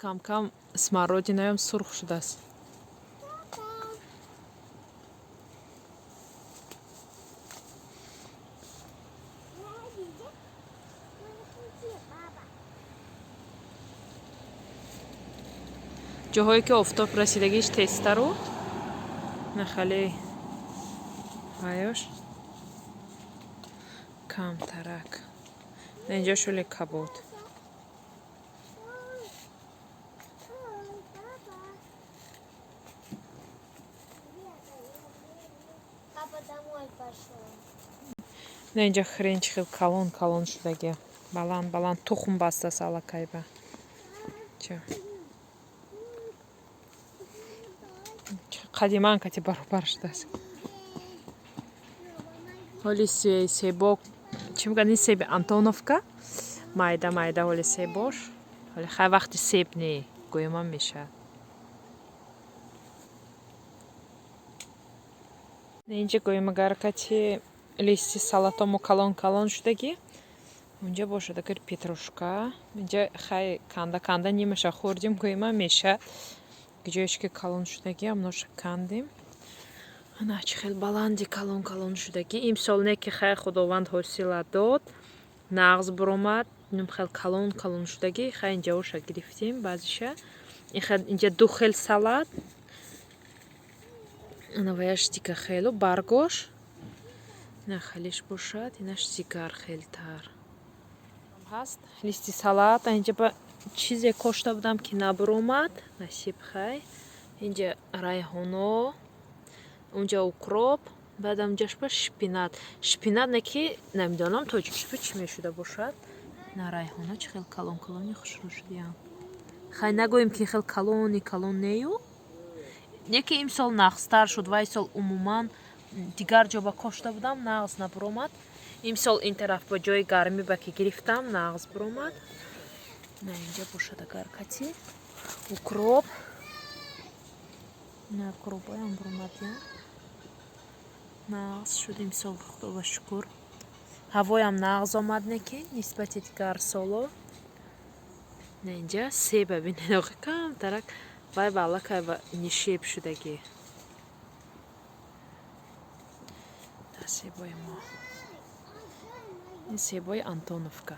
Кам-кам смородинаям сурх шудааст. Ҷоҳое ки офтоб расидагиш тезтару на хеле ваёш камтарак. Инҷо шули кабуд. Папа домой пошел. На, инҷа хрен чӣ хел калон калон шудаги. Баланд баланд тухм бастааст аллакайба. Ча. Қадиман кати баробар шудааст. Ҳоли себо чӣ мегӯянд, ин себи Антоновка, майда майда ҳоли себош. Ҳоли хай вақти себ не, гӯёмам мешавад. Инҷа гӯем агар кати листи салатомо калон калон шудагӣ. Унҷа бошад агар петрушка. Инҷа хай канда канда нимаша хӯрдем, гӯемам мешавад. Ҷоеш ки калон шудагӣ, амноша кандем. Ана чӣ хел баланди калон калон шудагӣ. Имсол не ки хай Худованд ҳосила дод, нағз буромад, ним хел калон калон шудагӣ. Хай инҷаоша гирифтем баъзиша. Инҷа ду хел салат. Ана ваяш дига хелу баргош. Ина хелиш бошад, инаш дигар хелтар. Ҳаст листи салат. Инҷа ба чизе кошта будам ки набуромад. Насиб хай. Инҷа райҳоно, унҷа укроп, баъд унҷаш ба шпинат. Шпинат не ки намедонам тоҷикиш ба чӣ мешуда бошад. На, райҳоно чӣ хел калон калони хушрӯ шудиям. Хай нагӯем ки хел калони калон нею. Не ки имсол нағзтар шуд, вай сол умуман дигар ҷо ба кошта будам, нағз набуромад. Имсол ин тараф ба ҷои гармӣ ба ки гирифтам, нағз буромад. На, инҷа бошад агар кати укроп. На, укропоям буромадям. Нағз шуд имсол, Худо ба шукр. Ҳавоям нағз омад не ки нисбати дигар соло. На, инҷа себа бинед, охи камтарак вай ба аллакай ба нишеб шудагӣ. На, себои мо. Ин себои Антоновка.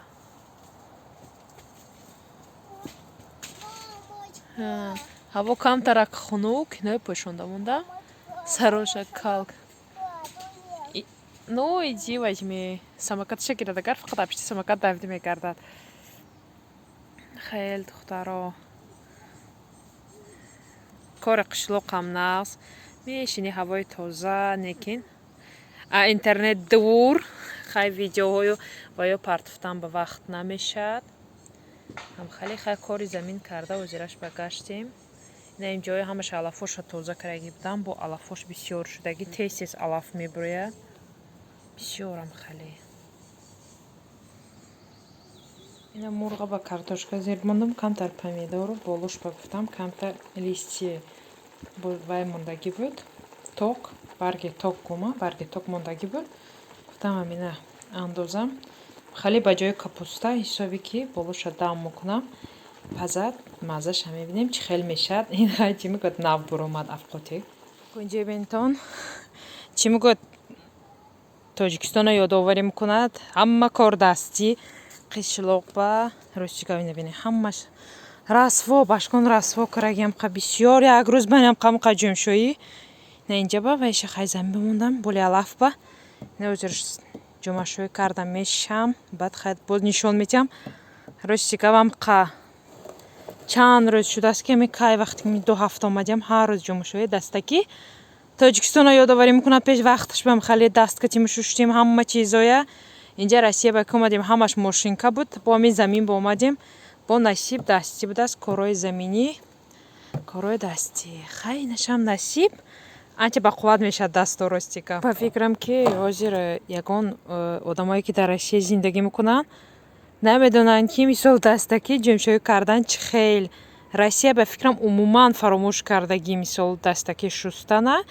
Ҳаво камтарак хунук, иное пӯшонда монда. Сароша калк. Ну, иди возьми. Самокатша гирад агар фақат апишти самокат давида мегардад. Хел духтаро. Кори қишлоқам нағз. Мешини ҳавои тоза, лекин а интернет дур. Хай видеоҳою ва ё партофтан ба вақт намешавад. Ҳам хеле хай кори замин карда озираш ба гаштем. Ина ин ҷои ҳамаша алафоша тоза кардаги будам, бо алафош бисёр шудагӣ, тез тез алаф мебурояд. Бисёрам хеле. Ина мурға ба картошка зер мондам, камтар помидору болош ба гуфтам, камтар листи вай мондагӣ буд. Ток, барги ток гума, барги ток мондагӣ буд. Гуфтам ҳамина андозам. Хеле ба ҷои капуста ҳисоби ки болоша дам мекунам. Пазад, маззаша мебинем чӣ хел мешавад. Ин хай чӣ мегӯяд, нав буромад афқоти. Кунҷе бинтон чӣ мегӯяд, Тоҷикистонро ёдоварӣ мекунад. Ҳама кор дастӣ, қишлоқ ба рости гап бинед, ҳамаш расво, башкон расво карагиам қа бисёр як рӯз банам қамқа ҷумшоӣ. На, инҷа ба вайша хай замин бимондам, боли алаф ба. На, ҳозир ҷумъашӯӣ кардам, мешам, баъд хай боз нишон метиҳам. Рости гапам қа чанд рӯз шудааст ки ами кай вақте ки 2 ҳафта омадиам, ҳар рӯз ҷумъашӯӣ дастакӣ. Тоҷикистонро ёдоварӣ мекунад, пеш вақташ бам хеле даст катим шуштем ҳама чизоя. Инҷа Россия ба ки омадем, ҳамаш мошинка буд, бо ҳамин замин ба омадем, бо насиб дастӣ будааст, корҳои заминӣ, корҳои дастӣ. Хай инашам насиб, анча бақувват мешавад дасту, рости гап. Ба фикрам ки ҳозир ягон одамое ки дар Россия зиндагӣ мекунанд, намедонанд ки мисол дастакӣ ҷумшоӣ кардан чӣ хел. Россия ба фикрам умуман фаромӯш кардагӣ мисол дастакӣ шустана.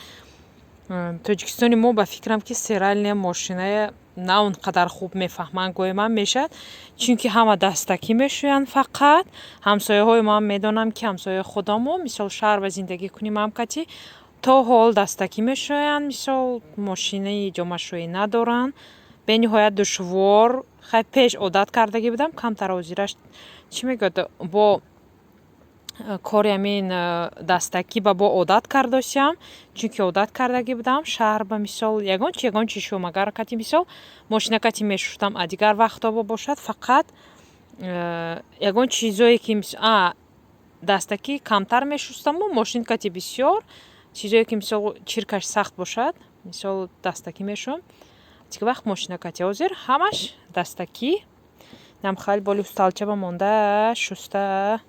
Тоҷикистони мо ба фикрам ки стиральная мошиная. На он қадар хуб мефаҳманд, гӯемам мешавад, чунки ҳама дастакӣ мешӯянд фақат. Ҳамсояҳои ман медонам, ки ҳамсояи худамо, мисол, шаҳр ба зиндагӣ кунем ҳам кати, то ҳол дастакӣ мешӯянд, мисол, мошинаи ҷомашӯӣ надоранд. Бениҳоят душвор. Хай, пеш одат кардагӣ будам, камтар ҳозираш, чӣ мегӯяд, бо кори ҳамин дастакӣ ба бо одат кардосиям, чунки одат кардагӣ будам шаҳр ба. Мисол, ягон чи, ягон чи шӯмагар кати, мисол, мошина кати мешуштам, а дигар вақтҳо бошад, фақат ягон чизое ки дастакӣ камтар мешустаму мошин кати бисёр. Чизое ки, мисол, чиркаш сахт бошад, мисол, дастакӣ мешӯям, дигар вақт мошина кати. Ҳозир ҳамаш дастакӣ. Намхали боли усталча ба монда, шуста,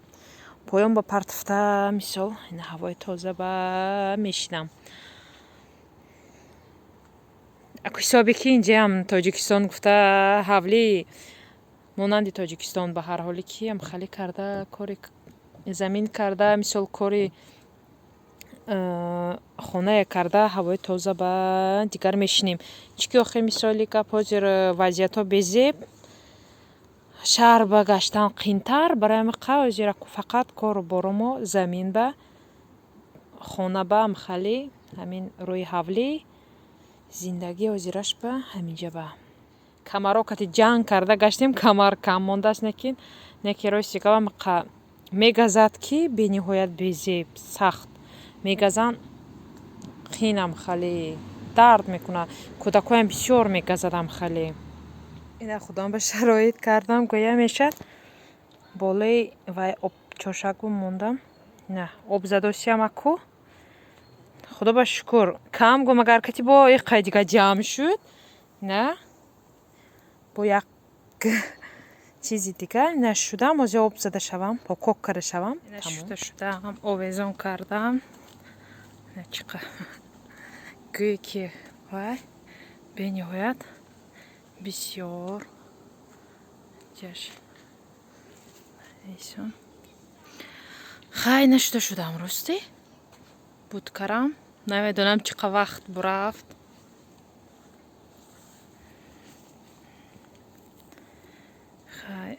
поён ба партофта, мисол, ина ҳавои тоза ба мешинам. Аку ҳисобе ки инҷаам Тоҷикистон гуфта, ҳавлӣ монанди Тоҷикистон, ба ҳар ҳоле ки амхалӣ карда, кори замин карда, мисол, кори хонае карда, ҳавои тоза ба дигар мешинем. Чунки охир, мисоли гап, ҳозир вазъиятҳо безеб, шаҳр ба гаштан қиинтар. Барои ҳамин ҳозир фақат кору боромо замин ба, хона ба, амхалӣ ҳамин рӯи ҳавлӣ зиндагӣ. Ҳозираш ба ҳаминҷа ба камаро кати ҷанг карда гаштем, камар кам мондааст. Лекин неки рости гап, мегазад, ки бениҳоят безеб сахт мегазанд, қиинам хеле дард мекунад. Кӯдакҳоям бисёр мегазадам хеле. Ина худам ба шароит кардам, гӯя мешавад, болои вай обчошаку мондам, на об задосиям аку. Худо ба шукр, кам гум, агар кати бо иқай дига ҷамъ шуд, на бо як чизи дига нашудам. Ҳозир об зада шавам, покок карда шавам. Шуда шудам, овезон кардам. Чиқа гӯе ки вай бениҳоят бисёр ҷаш исон. Хай, нашуда шудам, ростӣ буд карам, намедонам чӣ қа вақт бурафт. Хай,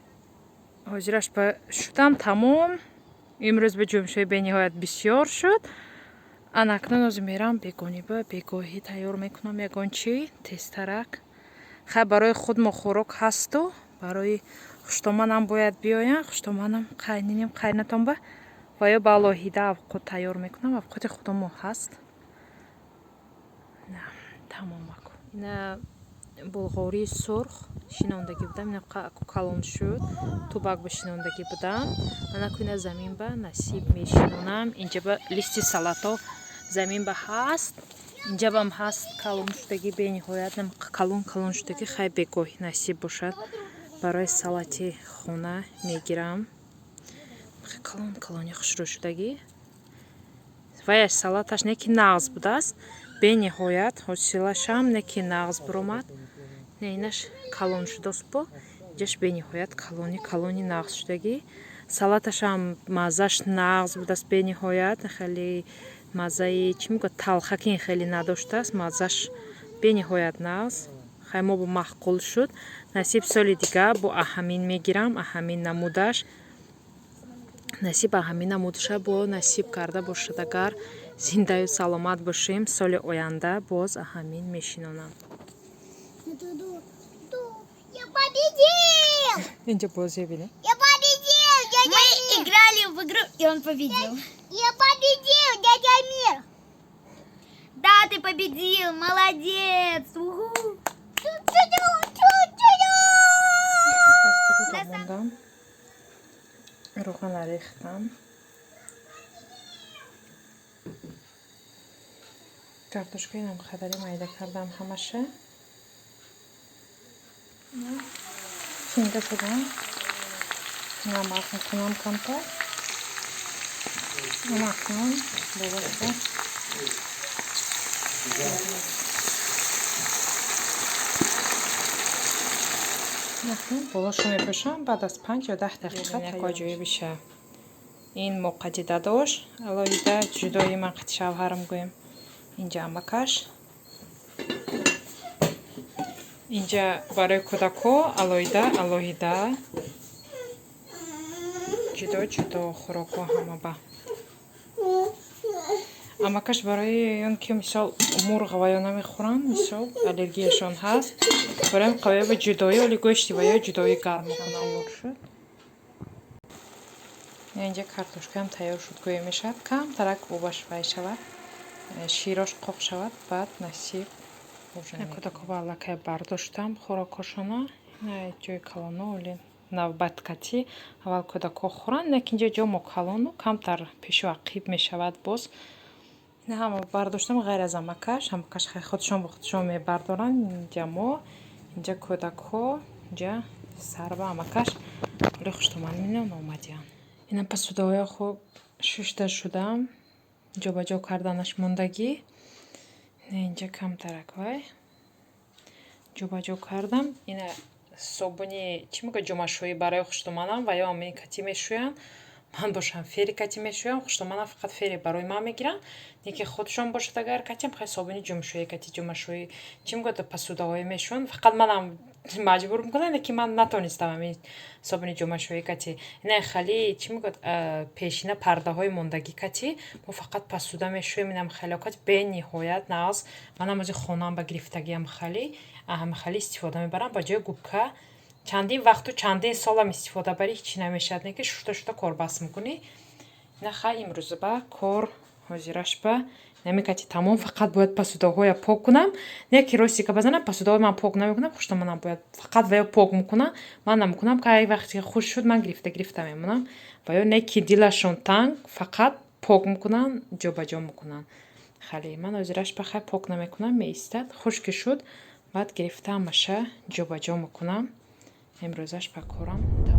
ҳозираш ба шудам, тамом. Имрӯз ба ҷумшӯи бениҳоят бисёр шуд. Ана акнун ҳозир мерам бегониба, бегоҳӣ тайёр мекунам ягон чӣ тезтарак. Хай, барои худ мо хӯрок ҳасту, барои хуштоманам бояд биёянд, хуштоманам, қайниним, қайнатонба ва ё ба алоҳида авқот тайёр мекунам. Авқоти худомо ҳаст. Тамом. Аку ина булғории сурх шинондагӣ будам, ина калон шуд, тубак ба шинондагӣ будам. Анаку ина замин ба насиб мешинонам. Инҷаба листи салато замин ба ҳаст, инҷабам ҳаст, калон шудагӣ, бениҳоят калон калон шудагӣ. Хай, бегоҳӣ насиб бошад, барои салати хона мегирам. Калон калони хушрӯ шудагӣ. Ваяш салаташ не ки нағз будааст, бениҳоят ҳосилашам не ки нағз буромад. Не, инаш калон шудааст, бо инҷаш бениҳоят калони калони нағз шудагӣ. Салаташам маззаш нағз будааст, бениҳоят хеле маззаи, чӣ мегӯяд, талхакин хеле надоштааст, маззаш бениҳоят нағз. Хай, мо бо маъқул шуд. Насиб, соли дига бо аҳамин мегирам, аҳамин намудаш. Насиб, аҳамин намудаша бо насиб карда бошад, агар зиндаю саломат бошем, соли оянда боз аҳамин мешинонам. Я победил! Инҷа бозӣ бинем. Я победил, дядя Мы Мир! Играли в игру, и он победил. Я победил, дядя Мир! Да, ты победил, молодец! Уху! Ту-ту-ту, ту-ту-ту! Мондам, равғана рехтам, картошкаи намхадари майда кардам, ҳамаша чинда шудам. Намак мекунам камтар. Намакнон болоша. Акнун болошо мепӯшам, баъд аз 5 ё 10 дақиқа тайёр биша. Ин моқади дадош алоҳида, ҷудои ман қати шавҳарам гӯем. Инҷа амакаш. Инҷа барои кӯдакҳо алоҳида алоҳида, ҷудо ҷудо хӯрокҳо ҳама ба. Амакаш барои он ки, мисол, мурғ ва ё намехӯранд, мисол, аллергияшон ҳаст, барои қавия ҷудоӣ, оли гӯшти ва ё ҷудоӣ гарм мекунам. Шуд. Инҷа картошкаам тайёр шуд, гӯё мешавад. Камтарак обаш вай шавад, широш қоқ шавад, баъд насиб. Кӯдакҳо ба аллакай бардоштам хӯрокҳошона. Ҷои калоно оли навбат катӣ аввал кӯдакҳо хӯранд, лекин инҷа ҷо мо калону камтар пешу ақиб мешавад боз. Ина ҳама бардоштам, ғайр аз амакаш. Амакаш худшон ба худшон мебардоранд. Инҷа мо, инҷа кӯдакҳо, инҷа сарва амакаш оли хуштоман минон омадиянд. Ина посудаҳоя хуб шушта шудам, ҷобаҷо карданаш мондагӣ. Инҷа камтарак вай ҷобаҷо кардам. Ина собуни, чӣ мегӯяд, ҷомашӯӣ барои хуштоманам ва ё ами катӣ мешӯянд. Ман бошам, Фери катӣ мешӯям, хуштоманам фақат Фери барои ман мегиранд. Неки худшон бошад, агар катиам хай собуни ҷомашӯӣ кати ҷомашӯӣ, чӣ мегӯяд, посудаҳое мешӯянд. Фақат манам маҷбур мекунанд, лекин ман натонистам ами собуни ҷомашӯӣ кати. Ина хали, чӣ мегӯяд, пешина пардаҳои мондагӣ кати мо фақат посуда мешӯем. Инам хеле кати бениҳоят нағз. Манам ози хонаам ба гирифтагиам, хали ҳами хали истифода мебарам ба ҷои губка. Чандин вақту чандин солам истифода барӣ, ҳечи намешавад, не ки шушта шушта корбаст мекунӣ. Ина хай, имрӯз ба кор ҳозираш ба намекати тамом. Фақат бояд посудаҳоя пок кунам. Не ки рости ка базанам, посудаҳои ман пок намекунам, хуштоманам бояд фақат ва ё пок мекунам, ман намекунам. Кай вақте хушк шуд, ман гирифта гирифта мемонам. Ва ё не ки дилашон танг, фақат пок мекунанд, ҷобаҷо мекунанд. Хали ман ҳозираш ба хай пок намекунам, меистад. Хушк ки шуд, баъд гирифта ҳамаша ҷобаҷо мекунам. Имрӯзаш ба корам.